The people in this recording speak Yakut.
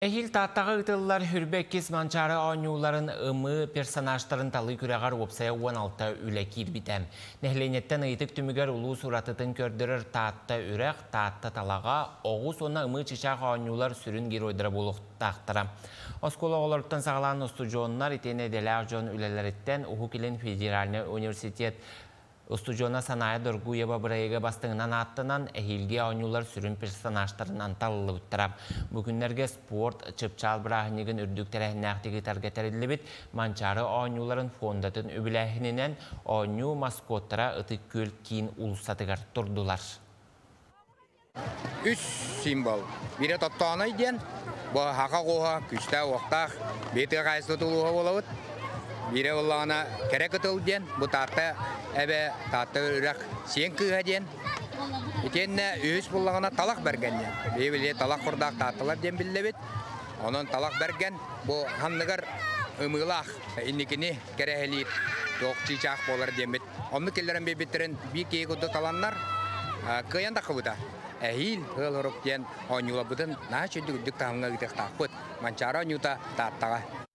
Эһиил Тааттаҕа ыытыллар Хүрбэ иккис Манчаары оонньууларын ымыы персонажтарын талыы күрэҕэр уопсайа 16 үлэ киирбитэ. Нэһилиэнньэттэн ыйытык түмүгэр улуус уратытын көрдөрөр Таатта үрэх, Таатта талаҕа, оҕус уонна ымыы чычаах оонньуулар сүрүн геройдара буолуохтаахтара. Оскуола оҕолоруттан саҕалаан устудьуоннар итиэннэ идэлээх дьон үлэлэриттэн Уһук Илин федеральнай университет Устудьуона Санаайа Доргуева бырайыага бастыҥынан ааттанан, эһиилги оонньуулар сүрүн персонажтарынан талыллыбыттара. Бу күннэргэ спорт чыпчаал бырааһынньыгын үрдүк тэрээһиннээхтик ыытарга тэриллибит Манчаары оонньууларын фондатын үбүлээһининэн оонньуу маскоттара Ытык Күөл киин уулуссатыгар турдулар. Үс символ. Бире тоттооной диэн, бу хака куоһа, күстээх уохтаах, бии тыа хаайыстыбыт улууһа буолабыт. Бире буоллаҕына кэрэ кытыл диэн, бу Таатта эбэ, Таатта үрэх сиэн кыыһа диэн. Итиэннэ үһүс буллаҕына талах бэргэн диэн. Биһи били талах курдаах таатталар диэн биллэбит. Онон талах бэргэн бу ханныгар ымыылаах инникини кэрэһэлиир туох чыычаах буолар диэммит. Оннук киллэрэн биэрбиттэрин биир киһи курдук таланнар кыайан таххыбыта. Эһиил ыал орук диэн оонньууларбытын наһаа чөйдүк үрдүк таһымҥа ыытыахтаахпыт. Манчаары оонньуута Тааттаҕа.